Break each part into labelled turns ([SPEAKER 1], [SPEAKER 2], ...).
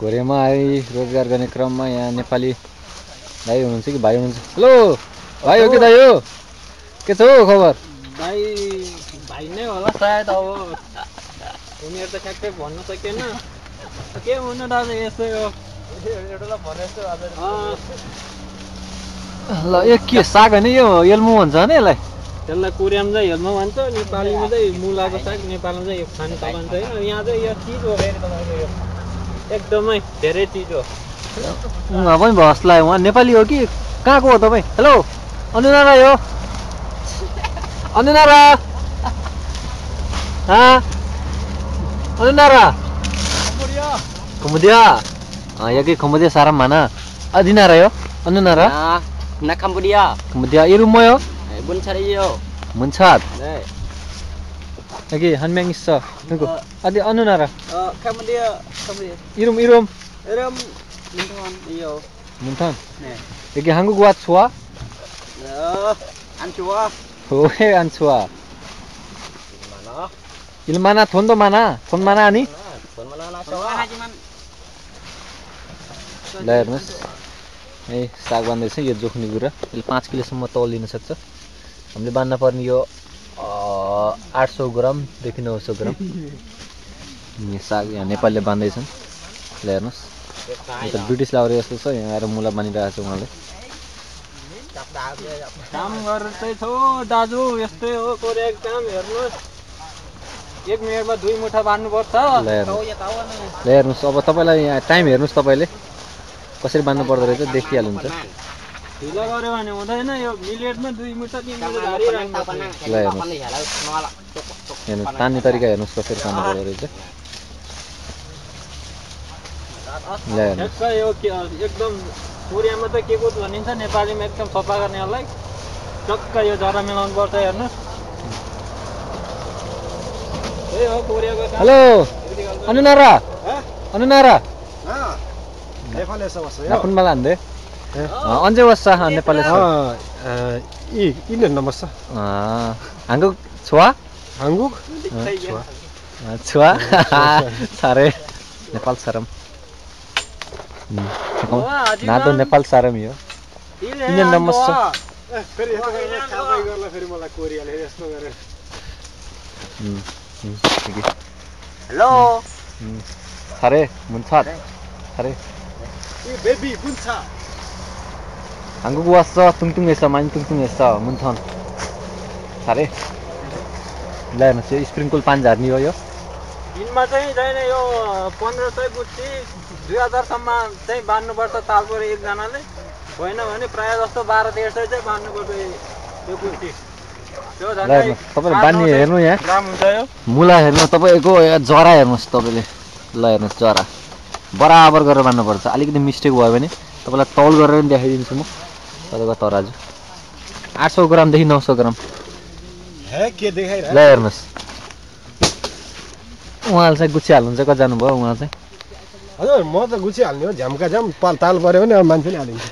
[SPEAKER 1] कोरियामा I रोजगार गर्ने क्रममा यहाँ नेपाली दाइ हुनुहुन्छ कि भाइ हुनुहुन्छ? हेलो भाइ हो कि दाइ हो? के छ हौ खबर?
[SPEAKER 2] भाइ नै होला सायद। अब उनीहरू त ठ्याक्कै भन्न सकेन के हुनु दाजु। यसो एउटालाई भनेछु
[SPEAKER 1] ल यो के साग होइन यो एल्मो भन्छ नि यसलाई?
[SPEAKER 2] त्यसलाई कोरियामा चाहिँ हेल्मो भन्छ, नेपालीमा चाहिँ मुलाको साग, नेपालमा चाहिँ यो खाने चलन छैन। यहाँ चाहिँ यो चिज हो फेरि तपाईँको, यो एकदमै धेरै चिज हो।
[SPEAKER 1] उहाँ पनि भयो जस्तो लाग्यो। उहाँ नेपाली हो कि कहाँको हो तपाईँ? हेलो अनुनारा हो? अनुनारा अनुनारा kemudian ya ki kemudian saram mana adinara yo anunara
[SPEAKER 2] Na Cambodia
[SPEAKER 1] kemudian irumo yo
[SPEAKER 2] Bunchat yo
[SPEAKER 1] Bunchat lagi hanmeng isa tunggu adi anunara
[SPEAKER 2] Cambodia
[SPEAKER 1] irum
[SPEAKER 2] Muntan yo
[SPEAKER 1] Muntan lagi 한국 왔 좋아?
[SPEAKER 2] 안 좋아.
[SPEAKER 1] 왜 안 좋아? 일 많아? 돈도 많아? 돈 많아 아니?
[SPEAKER 2] 돈 많아 하지만
[SPEAKER 1] ल हेर्नुहोस् है साग बाँध्दैछ। यो जोख्ने कुरा यसले 5 किलोसम्म तौलिन सक्छ। हामीले बाँध्न पर्ने यो 800 ग्रामदेखि 900 ग्राम यो साग यहाँ नेपालीले बाँध्दैछन्। ल हेर्नुहोस् यो त ब्रिटिस लाउरे जस्तो छ। यहाँ आएर मुला बाँधिरहेको छ उहाँले।
[SPEAKER 2] काम गर्दै छौ दाजु, यस्तै हो कोरियाको काम। हेर्नुहोस् 1 मिनेटमा 2 मुठा बाँध्नुपर्छ।
[SPEAKER 1] ल हेर्नुहोस् अब तपाईँलाई यहाँ टाइम हेर्नुहोस्, तपाईँले कसरी बाँध्नु पर्दो रहेछ देखिहाल्नुहुन्छ।
[SPEAKER 2] ढिलो गऱ्यो भने हुँदैन। यो मिनेटमा 2 मुठा 3 मुठा झारिरहनु पर्छ।
[SPEAKER 1] ल हेर्नुहोस् तान्ने तरिका हेर्नुहोस् कसरी तान्नु पर्दो रहेछ। ल हेर्नुहोस्
[SPEAKER 2] यो एकदम कोरियामा त के को भनिन्छ, नेपालीमा एकदम सफा गर्नेहरूलाई टक्क यो जरा मिलाउनु पर्छ। हेर्नुहोस् त्यही हो कोरियाको काम।
[SPEAKER 1] हेलो अनुनारा अनुनारा
[SPEAKER 3] नेपाल에서 왔어요.
[SPEAKER 1] 나쁜 말 안 돼? 언제 왔어? नेपाल에서?
[SPEAKER 3] 이 1년 넘었어.
[SPEAKER 1] 한국 좋아?
[SPEAKER 3] 한국?
[SPEAKER 1] 좋아. 좋아? 잘해. नेपाल 사람. 나도 नेपाल 사람이요. 1년 넘었어.
[SPEAKER 3] फेरि यस्तो गरेर कारबाही गर्ला फेरि मलाई कोरियाले यस्तो गरेर
[SPEAKER 2] हेलो
[SPEAKER 1] 잘해. 문찬. 잘해.
[SPEAKER 3] 이 베비 분차
[SPEAKER 1] 한국 왔어. 뚱뚱했어. 많이 뚱뚱했어. 문찬. 잘해. ल हेर्नुहोस् यो स्प्रिङ्कल पानी झार्ने हो। यो
[SPEAKER 2] दिनमा चाहिँ छैन, यो 1500 गुठी 2000 सम्म चाहिँ बाँध्नुपर्छ तालपुरे एकजनाले। होइन भने प्राय जस्तो 1200-150 चाहिँ बाँध्नुपर्छ यो गुठी। त्यो
[SPEAKER 1] ल हेर्नुहोस् तपाईँले बाँध्ने हेर्नु यहाँ
[SPEAKER 2] ग्राम हुन्छ यो
[SPEAKER 1] मुला हेर्नु तपाईँको जरा हेर्नुहोस् तपाईँले। ल हेर्नुहोस् जरा बराबर गरेर बाँध्नुपर्छ। अलिकति मिस्टेक भयो भने तपाईँलाई तौल गरेर पनि देखाइदिन्छु म तपाईँको तराजु। 800 ग्रामदेखि 900 ग्राम। ल हेर्नुहोस् उहाँले चाहिँ गुच्छी हाल्नुहुन्छ। कति जानुभयो उहाँ चाहिँ?
[SPEAKER 3] हजुर म त गुच्छी हाल्ने हो। झ्याम्का झ्याम ताल पऱ्यो भने अब मान्छेले हालिन्छ।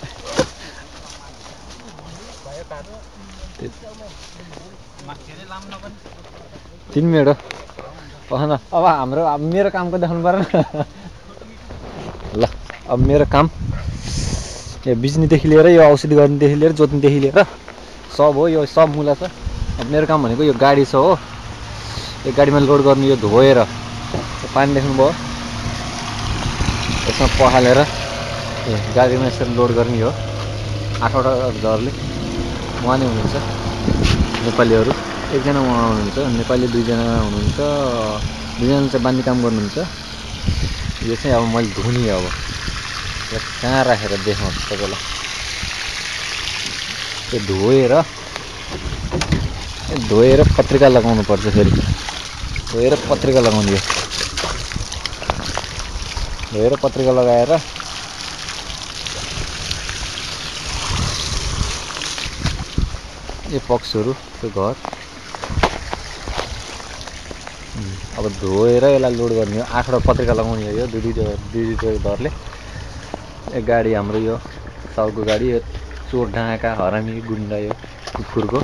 [SPEAKER 1] 3 मिनट हो पहन। अब मेरो कामको देखाउनु पर्यो न। ल अब मेरो काम यो बिजनीदेखि लिएर यो औषधि गर्नेदेखि लिएर जोत्नेदेखि लिएर सब हो। यो सब मुला छ। अब मेरो काम भनेको यो गाडी छ हो। यो गाडीमा लोड गर्नु। यो धोएर पानी देख्नुभयो यसमा पखालेर गाडीमा यसरी लोड गर्ने हो। 8वटा घरले उहाँ नै हुनुहुन्छ नेपालीहरू। एकजना उहाँ हुनुहुन्छ नेपाली, 2 जना हुनुहुन्छ। 2 जना चाहिँ बाँध्ने काम गर्नुहुन्छ। यो चाहिँ अब मैले धुने अब कहाँ राखेर देखाउँछु तपाईँलाई। त्यो धोएर पत्रिका लगाउनु पर्छ। फेरि धोएर पत्रिका लगाउने हो। धोएर पत्रिका लगाएर यो पक्षहरू त्यो घर अब धोएर यसलाई लोड गर्ने हो। 8वटा पत्रिका लगाउने हो। यो दुई घरले एक गाडी हाम्रो यो साउको गाडी। यो चोर डाँका हरामी गुन्डा यो कुकुरको